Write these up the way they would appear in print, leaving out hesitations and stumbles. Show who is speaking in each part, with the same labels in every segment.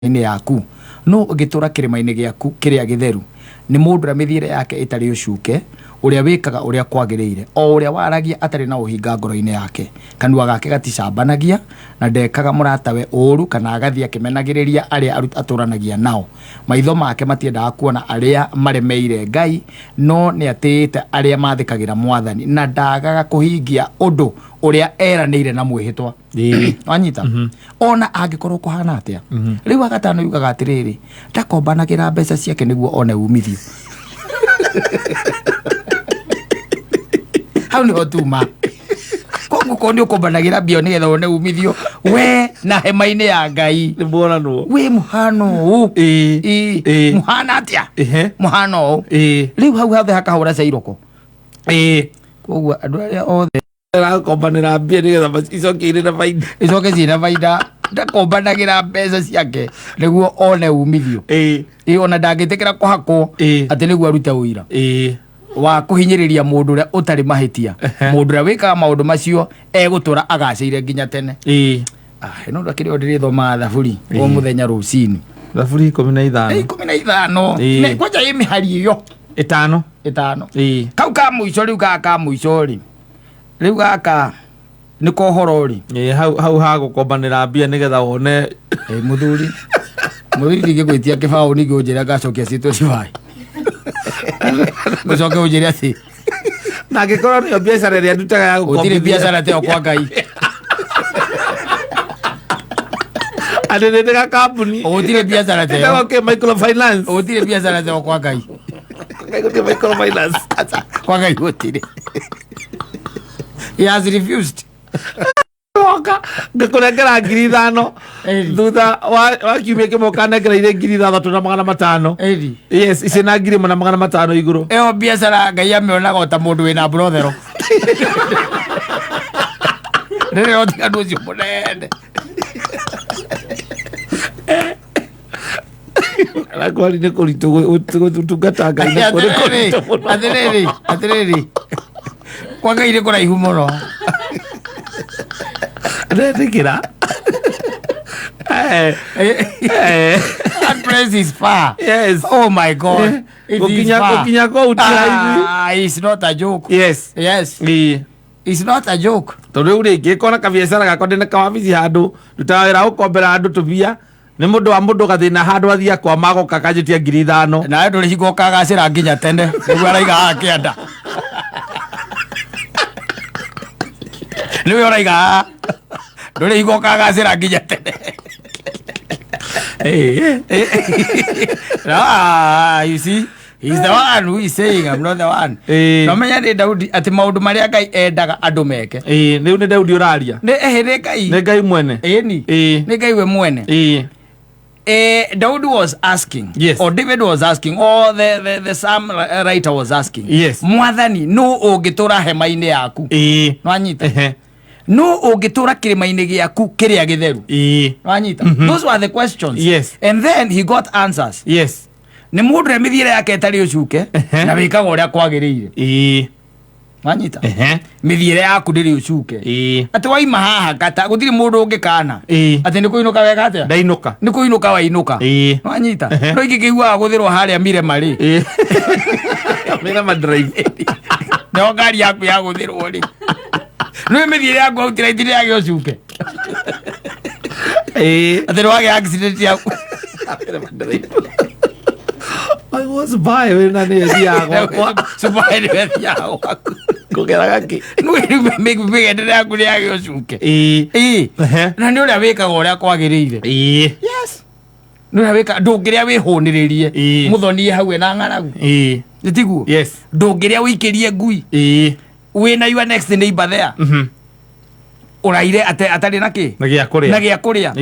Speaker 1: Inĩ yaku? Nũũ ũngĩtũũra kĩrĩma-inĩ gĩaku kĩrĩa gĩtheru? Nĩ mũndũ ũrĩa mĩthiĩre yake ĩtarĩ ũcuuke, ũrĩa wĩkaga ũrĩa kwagĩrĩire, o ũrĩa waragia atarĩ na ũhinga ngoro-inĩ yake. Kanua gake gaticambanagia, na ndekaga mũratawe ũũru kana agathiĩ akĩmenagĩrĩria arĩa atũũranagia nao. Maitho make matiendaga kuona arĩa maremeire Ngai, no nĩatĩĩte arĩa maathĩkagĩra Mwathani, na ndaagaga kũhingia ũndũ ũrĩa eranĩire na mwĩhĩtwa. Wanyita? Ona angĩkorwo kũhana atĩa. Rĩu wa gatano yugaga atĩrĩrĩ, ndakombanagĩra mbeca ciake nĩguo one umithio. Hau nĩho tuma. Koguo korwo nĩ ũkombanagĩra mbia nĩgetha wone umithio, we na hema-inĩ ya Ngai
Speaker 2: Nĩ muonanwo.
Speaker 1: Wĩ mũhano ũũ. Mũhana atĩa? Mũhano ũũ. Rĩu hau hothe hakahũra cairoko. Koguo andũ arĩa othe
Speaker 2: Arakombanĩra mbia nĩgetha icoke irĩ na baida.
Speaker 1: Icoke ciĩna baida. Ndakombanagĩra mbeca ciake nĩguo one umithio. Ĩ, ona ndangĩtĩkĩra kũhakwo atĩ nĩguo arute ũira wa kũhinyĩrĩria mũndũ ũrĩa ũtarĩ mahĩtia. Mũndũ ũrĩa wĩkaga maũndũ macio egũtũra agacĩire nginya tene. Ah, ĩno ndakĩrĩ o ndĩrĩthomaga thaburi o mũthenya rũcinĩ.
Speaker 2: Thaburi 15.
Speaker 1: 15. Kwanja ĩ mĩhari ĩyo
Speaker 2: 5.
Speaker 1: 5. Kau ka mũico rĩu, gaka ka mũico rĩ, rĩu gaka nĩ kohoro rĩ.
Speaker 2: Ĩĩ, hau ha gũkombanĩra mbia nĩgetha wone.
Speaker 1: Ĩ, mũthuri ndingĩgwĩtia kĩbaũ ningĩ ũnjĩre ngacokia ci 25, ũcoke ũnjĩre atĩ
Speaker 2: Na angĩkorwo nĩyo biacara ĩrĩa ndutaga ya
Speaker 1: gũtirĩ
Speaker 2: gũkombithia.
Speaker 1: Biacara teyo kwa Ngai.
Speaker 2: Atĩ nĩ ndĩga kambuni
Speaker 1: Gũtirĩ biacara teyo.
Speaker 2: Ĩtagwo kĩ? Microfinance.
Speaker 1: Gũtirĩ biacara teyo kwa Ngai.
Speaker 2: Ngai gũtirĩ microfinance.
Speaker 1: Aca, kwa Ngai gũtirĩ. He has refused.
Speaker 2: Oka ngĩkũnengera 5,000. Thutha wa kiumia kĩmwe ũkanengera 6,500. Yes, ici na 1,500 igũrũ.
Speaker 1: Ĩyo biacara Ngai amĩonaga o ta mũndũ wĩna brothero rĩrĩa ũtiganu ũcio mũnene.
Speaker 2: Na kwari nĩ kũritũ gũtungata Ngai nĩ
Speaker 1: Atĩrĩrĩ,
Speaker 2: kũritũ mũno.
Speaker 1: Atĩrĩrĩ, atĩrĩrĩ, kwa Ngai nĩ kũraihu mũno.
Speaker 2: Ndetĩkĩra.
Speaker 1: That place is far. Oh my God. It is far.
Speaker 2: Gũkinya kũu ti raithi.
Speaker 1: Ah, it's not a joke. Yes. It's not a joke.
Speaker 2: Tondũ rĩu rĩngĩ kona kabiacara gakwa ndĩna kawabici handũ ndutaga wĩra wa gũkombera andũ tũbia nĩ mũndũ wa mũndũ gathĩna handũ athiĩ kwama agoka akanjĩtia 5,000.
Speaker 1: Nawe ndũrĩ hingo ũkagacĩra nginya tene nĩguo araiga haha kĩanda. Nĩwe ũraiga haha ndũrĩ hingo ũkagacĩra nginya tene. Ah, you see, he's the one who is saying, I'm not the one. No menya nĩ Daudi atĩ maũndũ marĩa Ngai endaga andũ meke.
Speaker 2: Ĩĩ, rĩu nĩ Daudi ũraria.
Speaker 1: Nĩ ehe, nĩ Ngai.
Speaker 2: Nĩ Ngai mwene.
Speaker 1: Ĩni. Nĩ Ngai we mwene. Daud was asking, or David was asking, or the psalm writer was asking, Mwathani, nũ ũngĩtũra hema-inĩ yaku? Nwanyita? Nũ ũngĩtũra kĩrĩma-inĩ gĩaku kĩrĩa gĩtheru? Nwanyita? Those were the questions. And then he got answers. Nĩ mũndũ ũrĩa mĩthiĩre yake ĩtarĩ ũcuke na wĩkaga ũrĩa kwagĩrĩire. Wanyita? Mĩthiĩre yaku ndĩrĩ ũcuke. Atĩ waima haha kata gũtirĩ mũndũ ũngĩkana. Atĩ nĩ kũinũka wega atĩa?
Speaker 2: Ndainũka.
Speaker 1: Nĩ kũinũka wainũka. Wanyita? No ingĩkĩiguaga gũthĩrwo harĩa Mirema rĩ.
Speaker 2: Mirema Drive.
Speaker 1: Nĩho ngari yaku ya gũthĩrwo rĩ. Nĩ mĩthiĩre yaku outright nĩ yagĩa ũcuke. Atĩ nĩ wagĩa accident yaku.
Speaker 2: Mirema Drive. I was by wĩna nĩ thiaga gwakwa.
Speaker 1: Subaru nĩwe thiaga gwaku.
Speaker 2: Kũgera gakĩ.
Speaker 1: Mĩgendere yaku nĩ yagĩa ũcuke.
Speaker 2: Ĩĩ.
Speaker 1: Na nĩ ũrĩa wĩkaga ũrĩa kwagĩrĩire.
Speaker 2: Yes.
Speaker 1: Nĩ ũrĩa wĩka ndũngĩrĩa wĩhũnĩrĩrie. Mũthonie hau ena ng'aragu. Nĩ tiguo?
Speaker 2: Yes.
Speaker 1: Ndũngĩrĩa ũikĩrie ngui. Wĩna your next neighbor there. Ũraire atarĩ na kĩ?
Speaker 2: Na gĩa kũrĩa.
Speaker 1: Na gĩa kũrĩa.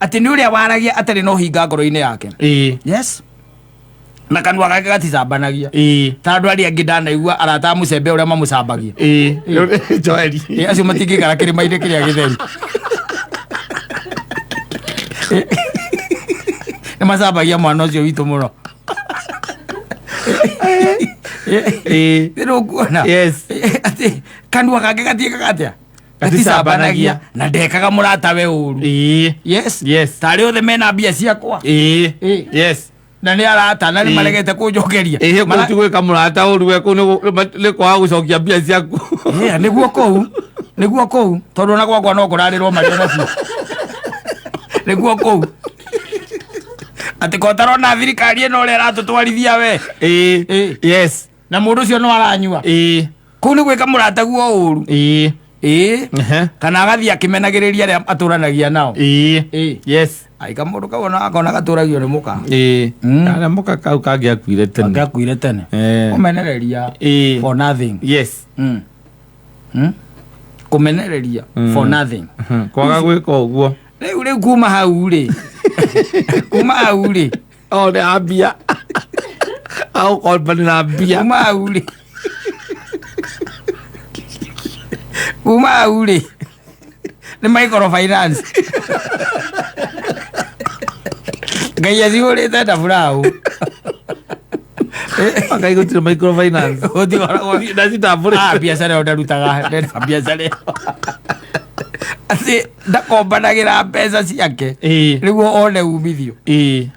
Speaker 1: Atĩ nĩ ũrĩa waragia atarĩ na ũhinga ngoro-inĩ yake. Yes. Na kanua gake gaticambanagia. Ta andũ arĩa angĩ ndanaigua arata a mũcembe ũrĩa mamũcambagia.
Speaker 2: Joeli.
Speaker 1: Ĩ, acio matingĩikara kĩrĩma-inĩ kĩrĩa gĩtheru. Nĩ macambagia mwana ũcio witũ mũno. Nĩ ũkuona?
Speaker 2: Yes.
Speaker 1: Atĩ kanua gake gatiĩkaga atĩa? Gaticambanagia na ndekaga mũratawe ũru.
Speaker 2: Ĩĩ.
Speaker 1: Yes.
Speaker 2: Yes.
Speaker 1: Tarĩ othe mena mbia ciakwa.
Speaker 2: Ĩĩ.
Speaker 1: Ĩĩ.
Speaker 2: Yes.
Speaker 1: Na nĩ arata na nĩ
Speaker 2: Ĩĩ.
Speaker 1: maregete kũnjokeria.
Speaker 2: Ĩĩ, kũu ti gwĩka mũrata ũru we, kũu nĩ kwaga gũcokia mbia ciaku.
Speaker 1: Ĩĩ, nĩguo kũu, nĩguo kũu, tondũ ona gwakwa no kũrarĩrwo marĩa nacio, nĩguo kũu atĩ ko ũtarona thirikari ĩno ũrĩa ĩratũtwarithia we.
Speaker 2: Ĩĩ.
Speaker 1: Ĩĩ.
Speaker 2: Yes.
Speaker 1: Na mũndũ ũcio no aranyua.
Speaker 2: Ĩĩ.
Speaker 1: Kũu nĩ gwĩka mũrataguo ũru.
Speaker 2: Ĩĩ.
Speaker 1: Ĩĩ.
Speaker 2: Ehe.
Speaker 1: Kana agathiĩ akĩmenagĩrĩria arĩa atũranagia nao.
Speaker 2: Ĩĩ.
Speaker 1: Ĩĩ.
Speaker 2: Yes.
Speaker 1: Aika mũndũ kau ona akona gatũragio nĩ mũka.
Speaker 2: Ĩĩ. Kana mũka kau kangĩakuire tene.
Speaker 1: Angĩakuire tene. Kũmenereria
Speaker 2: Ĩĩ.
Speaker 1: for nothing.
Speaker 2: Yes.
Speaker 1: Kũmenereria for nothing.
Speaker 2: Kwaga gwĩka ũguo.
Speaker 1: Rĩu kuma hau rĩ, kuma hau rĩ,
Speaker 2: O nĩ ambia agũkombanĩra mbia.
Speaker 1: Kuma hau rĩ, kuma hau rĩ, nĩ microfinance. Ngai acihũrĩte ndaburaũ.
Speaker 2: Ngai, gũtirĩ microfinance.
Speaker 1: Gũtikoragwo.
Speaker 2: Ndacitambũrĩte.
Speaker 1: Ah, biacara ĩyo ndarutaga, ndenda biacara ĩyo atĩ ndakombanagĩra mbeca ciake nĩguo one umithio.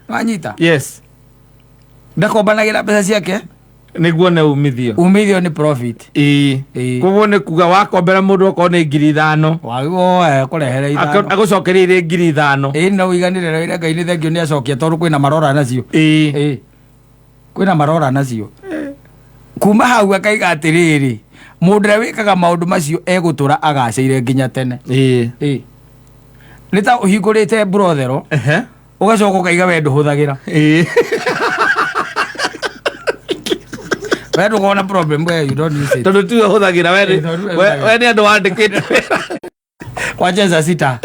Speaker 1: Wanyita?
Speaker 2: Yes.
Speaker 1: Ndakombanagĩra mbeca ciake
Speaker 2: Nĩguo nĩ umithio.
Speaker 1: Umithio nĩ profit. Ĩĩ.
Speaker 2: Koguo nĩ kuga wakombera mũndũ okorwo nĩ 5,000,
Speaker 1: wagwo kũrehere 5.
Speaker 2: Agũcokeria irĩ 5,000.
Speaker 1: Ĩĩ, no ũiganĩre na wĩra. Ngai nĩ thengio nĩ acokia, tondũ kwĩna marora nacio. Ĩĩ, kwĩna marora nacio. Kuma hau akaiga atĩrĩrĩ, mũndũ ũrĩa wĩkaga maũndũ macio egũtũra agacĩire nginya tene. Ĩĩ, nĩ ta ũhingũrĩte brothero, ũgacoka ũkaiga we ndũhũthagĩra. We ndũkona problem, we you don't use it.
Speaker 2: Tondũ tiwe hũthagĩra we.
Speaker 1: Ĩĩ, tondũ tiwe
Speaker 2: we
Speaker 1: hũthagĩra.
Speaker 2: We nĩ andũ wandĩkĩte.
Speaker 1: Wacheza sita.